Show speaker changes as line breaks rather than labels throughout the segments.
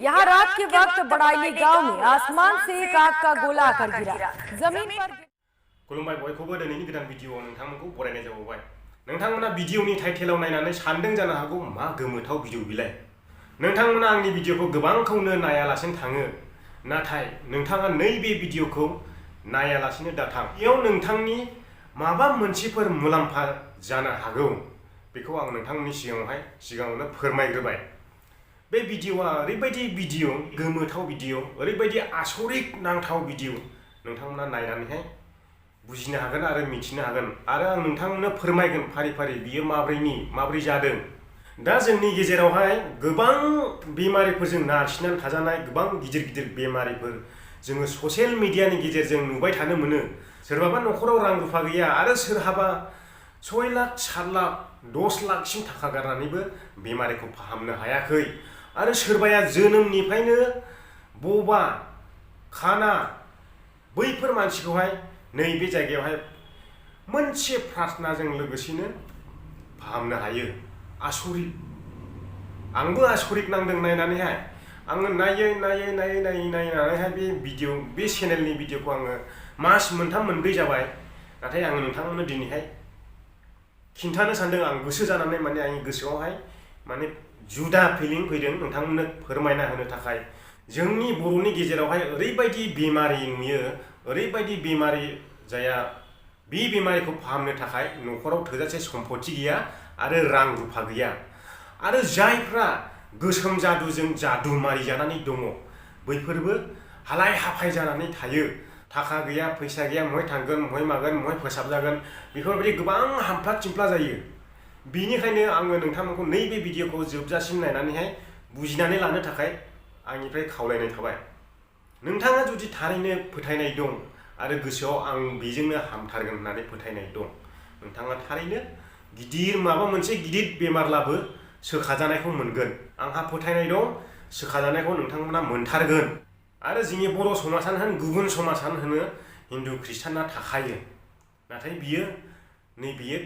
यहाँ रात के वक्त बड़ाइली गांव में आसमान से एक आग का गोला आकर गिरा। जमीन पर
खुलुमबाय बयखौबो दिनैनि गोदान भिडिअआव नोंथांमोनखौ बरायनाय जाबावबाय। नोंथांमोना भिडिअनि टाइटेलाव नायनानै सानदों जानो हागौ मा गोमोथाव भिडिअ बिलाय। नोंथांमोना आंनि भिडिअखौ गोबांखौनो नायालासिनो थाङो, नाथाय नोंथाङा नैबे भिडिअखौ नायालासिनो दाथां। बेयाव नोंथांनि माबा मोनसेफोर मुलाम्फा जानो हागौ, बेखौ आं नोंथांमोननि सिगाङावनो फोरमायग्रोबाय। बे भिडिअआ ओरैबायदि भिडिअ, गोमोथाव भिडिअ, ओरैबायदि आसरित नांथाव भिडिअ, नोंथांमोना नायनानैहाय बुजिनो हागोन आरो मिथिनो हागोन, आरो आं नोंथांमोननो फोरमायगोन फारि फारि बियो माब्रै जादों। दा जोंनि गेजेरावहाय गोबां बेमारिफोरजों नारसिननानै थाजानाय गोबां गिदिर गिदिर बेमारिफोर जोङो ससियेल मिडियानि गेजेरजों नुबाय थानो मोनो। सोरबाबा न'खराव रां रुफा गैया आरो सोरहाबा 6 लाख 7 लाख 10 लाखसिम थाखा गारनानैबो बेमारिखौ फाहामनो हायाखै, आरो सोरबाया जोनोमनिफ्रायनो बबा खाना बैफोर मानसिखौहाय नैबे जायगायावहाय मोनसे प्रार्थनाजों लोगोसेनो फाहामनो हायो। आसरित, आंबो आसरित नांदों नायनानैहाय। आङो नायनानैहाय बे चेनेलनि भिडिअखौ आङो मास मोनथाम मोनब्रै जाबाय, नाथाय आङो नोंथांमोननो दिनैहाय खिन्थानो सानदों। आं गोसो जानानै आंनि गोसोआवहाय जुदा फिलिं फैदों नोंथांमोननो फोरमायना होनो थाखाय। जोंनि बर'नि गेजेरावहाय ओरैबायदि बेमारि नुयो, ओरैबायदि बेमारि जाया बे बेमारिखौ फाहामनो थाखाय न'खराव थोजासे सम्पति गैया आरो रां रुफा गैया, आरो जायफ्रा गोसोम जादुजों जादु मारि जानानै दङ बैफोरबो हालाय हाफाय जानानै थायो। थाखा गैया, फैसा गैया, महाय थांगोन, महाय मागोन, महाय फोसाबजागोन, बेफोरबायदि गोबां हामफ्ला थिमफ्ला जायो। बेनिखायनो आङो नोंथांमोनखौ नैबे भिडिअखौ जोबजासिम नायनानैहाय बुजिनानै लानो थाखाय आंनिफ्राय खावलायनाय थाबाय। नोंथाङा जुदि थारैनो फोथायनाय दं आरो गोसोआव आं बेजोंनो हामथारगोन होननानै फोथायनाय दं, नोंथाङा थारैनो माबा मोनसे गिदिर बेमारब्लाबो सोखाजानायखौ मोनगोन। आंहा फोथायनाय दं, सोखाजानायखौ नोंथांमोना मोनथारगोन। आरो जोंनि बर' समाजानो होन, गुबुन समाजानो होनो, हिन्दु खृष्टाना थाखायो, नाथाय बियो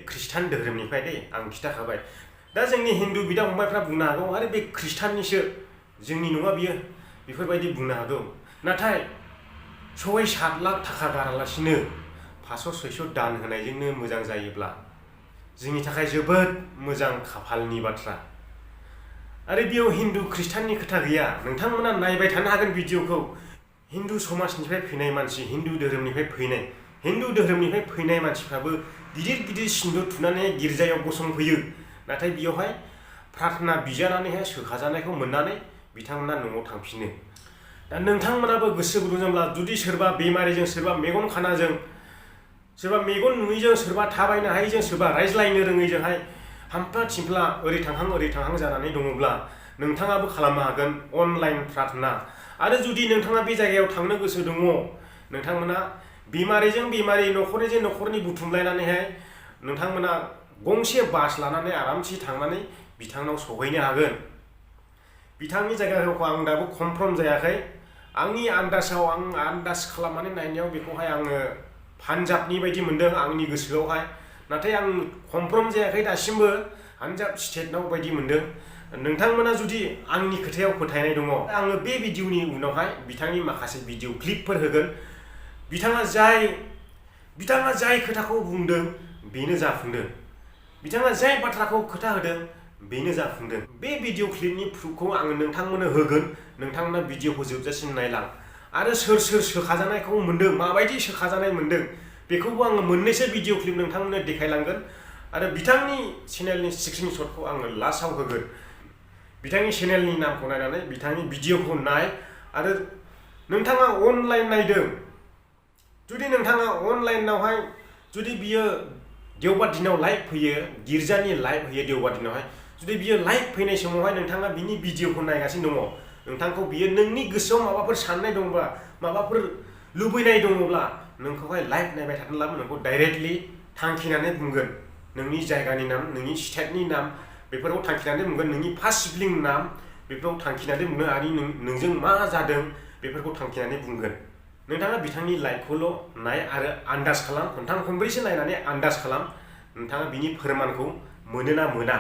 खृष्टान धोरोमनिफ्राय दे, आं खिथाखाबाय। दा जोंनि हिन्दु बिदा फंबायफ्रा बुंनो हागौ आरो बे खृष्टाननिसो, जोंनि नङा बियो, बेफोरबायदि बुंनो हागौ। नाथाय 6-7 लाख थाखा गारालासिनो 500-600 दान होनायजोंनो मोजां जायोब्ला जोंनि थाखाय जोबोद मोजां खाफालनि बाथ्रा। आरो बेयाव हिन्दु खृष्टाननि खोथा गैया। नोंथांमोना नायबाय थानो हागोन भिडिअखौ। हिन्दु समाजनिफ्राय फैनाय मानसि, हिन्दु धोरोमनिफ्राय फैनाय मानसिफ्राबो गिदिर गिदिर सिन्दुर थुनानै गिर्जायाव गसंफैयो, नाथाय बेयावहाय प्रार्थना बिजानानैहाय सोखाजानायखौ मोननानै बिथांमोना न'आव थांफिनो। दा नोंथांमोनाबो गोसो गुदुं जाब्ला, जुदि सोरबा बेमारिजों, सोरबा मेगन खानाजों, सोरबा मेगन नुयैजों, सोरबा थाबायनो हायैजों, सोरबा रायज्लायनो रोङैजोंहाय हामफ्ला थिमफ्ला ओरै थांहां जानानै दङब्ला नोंथाङाबो खालामनो हागोन अनलाइन प्रार्थना। आरो जुदि नोंथाङा बे जायगायाव थांनो गोसो दङ, नोंथांमोना बेमारिजों बेमारि, न'खरनिजों न'खरनि बुथुमलायनानैहाय नोंथांमोना गंसे बास लानानै आरामसे थांनानै बिथांनाव सहैनो हागोन। बिथांनि जायगाखौ आं दाबो कनफार्म जायाखै। आंनि आन्दाजाव, आं आन्दाज खालामनानै नायनायाव बेखौहाय आङो पान्जाबनि बायदि मोनदों आंनि गोसोआवहाय, नाथाय आं कनफार्म जायाखै दासिमबो, पान्जाब स्टेटनाव बायदि मोनदों। नोंथांमोना जुदि आंनि खोथायाव फोथायनाय दङ, आङो बे भिडिअनि उनावहाय बिथांनि माखासे भिडिअ क्लिपफोर होगोन। बिथाङा जाय खोथाखौ बुंदों बेनो जाफुंदों, बिथाङा जाय बाथ्राखौ खोथा होदों बेनो जाफुंदों। बे भिडिअ क्लिपनि प्रुफखौ आङो नोंथांमोननो होगोन। नोंथांमोना भिडिअखौ जोबजासिम नायलां, आरो सोर सोखाजानायखौ मोन्दों, माबायदि सोखाजानाय मोन्दों, बेखौबो आङो मोननैसो भिडिअ क्लिप नोंथांमोननो देखायलांगोन। आरो बिथांनि चेनेलनि स्क्रिनशटखौ आङो लास्टआव होगोन। बिथांनि चेनेलनि नामखौ नायनानै बिथांनि भिडिअखौ नाय। आरो नोंथाङा अनलाइन नायदों, जुदि नोंथाङा अनलाइनावहाय, जुदि बियो देवबार दिनाव लाइभ फैयो, गिर्जानि लाइभ होयो देवबार दिनावहाय, जुदि बियो लाइभ फैनाय समावहाय नोंथाङा बिनि भिडिअखौ नायगासिनो दङ, नोंथांखौ बियो नोंनि गोसोआव माबाफोर साननाय दंब्ला, माबाफोर लुबैनाय दङब्ला, नोंखौहाय लाइभ नायबाय थादोंब्ला नोंखौ डाइरेक्टलि थांखिनानै बुंगोन। नोंनि जायगानि नाम, नोंनि स्टेटनि नाम, बेफोरखौ थांखिनानै बुंगोन। नोंनि फार्स्ट सिबलिं नाम, बेफोराव थांखिनानै बुंगोन। आरो नोंजों मा जादों बेफोरखौ थांखिनानै बुंगोन। नोंथाङा बिथांनि लाइभखौल' नाय आरो आन्दाज खालाम, खनथाम खनब्रैसो नायनानै आन्दाज खालाम, नोंथाङा बिनि फोरमानखौ मोनो ना मोना।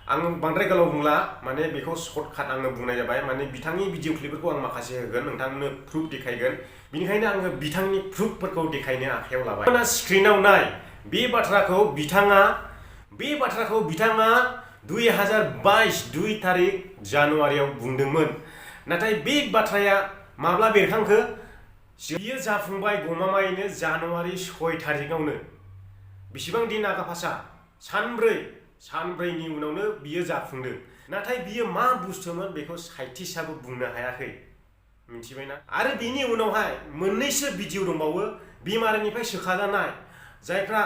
आं बांद्राय गोलाव बुंला माने बेखौ सर्टकाट आङो बुंनाय जाबाय माने बिथांनि भिडिअ क्लिपफोरखौ आं माखासे होगोन नोंथांनो प्रुफ देखायगोन बेनिखायनो आङो बिथांनि प्रुफफोरखौ देखायनो आखायाव लाबाय स्क्रिनाव नाय बे बाथ्राखौ बिथाङा 2022 2 तारिख जानुवारियाव बुंदोंमोन नाथाय बे बाथ्राया माब्ला बेरखांखो बियो जाफुंबाय गमामायैनो जानुवारि 6 तारिखआवनो बेसेबां दिन आगा-फासा सानब्रैनि उनावनो बियो जाफुंदों नाथाय बियो मा बुस्थुमोन बेखौ साइन्टिस्टआबो बुंनो हायाखै मिथिबायना आरो बिनि उनावहाय मोननैसो भिडिअ दंबावो बेमारिनिफ्राय सोखाजानाय जायफ्रा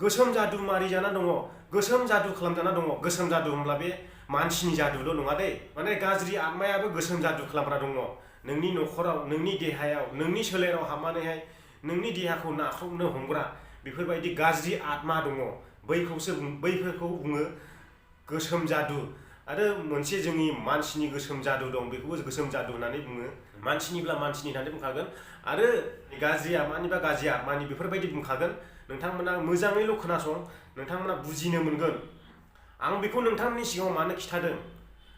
गोसोम जादु मारिजाना दङ गोसोम जादु खालामजाना दङ गोसोम जादु होनब्ला बे मानसिनि जादुल' नङा दे माने गाज्रि आत्मायाबो गोसोम जादु खालामग्रा दङ नोंनि न'खराव नोंनि देहायाव नोंनि सोलेराव हाबनानैहाय नोंनि देहाखौ नाख्रबनो हमग्रा बेफोरबायदि गाज्रि आत्मा दङ बैफोरखौ बुङो गोसोम जादु आरो मोनसे जोंनि मानसिनि गोसोम जादु दं बेखौबो गोसोम जादु होननानै बुङो मानसिनिब्ला मानसिनि होननानै बुंखागोन आरो गाज्रि आत्मानिबा गाज्रि आत्मानि बेफोरबायदि बुंखागोन नोंथांमोना मोजाङैल' खोनासं नोंथांमोना बुजिनो मोनगोन आं बेखौ नोंथांनि सिगाङाव मानो खिथादों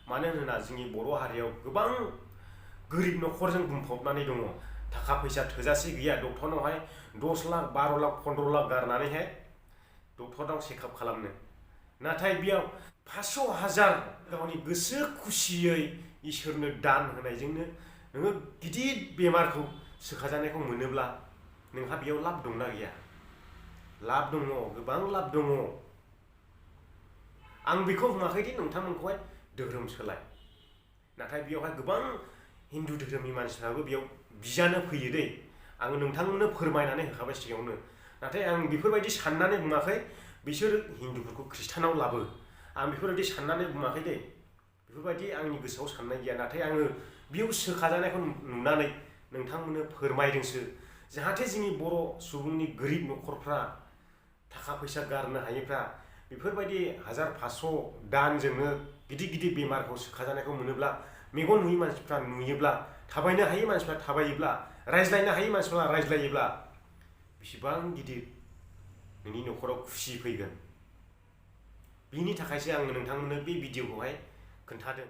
मानो होनोना जोंनि बर' हारियाव गोबां गोरिब न'खरजों बुंफबनानै दङ थाखा फैसा थोजासे गैया डक्टरनावहाय 10 लाख 12 लाख 15 लाख गारनानैहाय डक्टरनाव चेकआप खालामनो नाथाय बेयाव 500,000 गावनि गोसो खुसियै इसोरनो दान होनायजोंनो नोङो गिदिर बेमारखौ सोखाजानायखौ मोनोब्ला नोंहा बेयाव लाब दंना गैया लाब दङ गोबां लाब दङ आं बेखौ बुङाखैदि नोंथांमोनखौहाय धोरोम सोलाय नाथाय बेयावहाय गोबां हिन्दु धोरोमनि मानसिफ्राबो बेयाव बिजानो फैयो दै आङो नोंथांमोननो फोरमायनानै होखाबाय सिगाङावनो नाथाय आं बेफोरबायदि साननानै बुङाखै बिसोर हिन्दुफोरखौ ख्रिस्टानाव लाबो आं बेफोरबायदि साननानै बुङाखै दे बेफोरबायदि आंनि गोसोआव साननाय गैया नाथाय आङो बेयाव सोखाजानायखौ नुनानै नोंथांमोननो फोरमायदोंसो जाहाथे जोंनि बर' सुबुंनि गोरिब न'खरफ्रा थाखा फैसा गारनो हायैफ्रा बेफोरबायदि 1500 दानजोंनो गिदिर बेमारखौ सोखाजानायखौ मोनोब्ला मेगन नुयै मानसिफ्रा नुयोब्ला थाबायनो हायै मानसिफ्रा थाबायोब्ला रायज्लायनो हायै मानसिफ्रा रायज्लायोब्ला बेसेबां गिदिर नोंनि न'खराव खुसि फैगोन बिनि थाखायसो आङो नोंथांमोननो बे भिडिअखौहाय खोन्थादों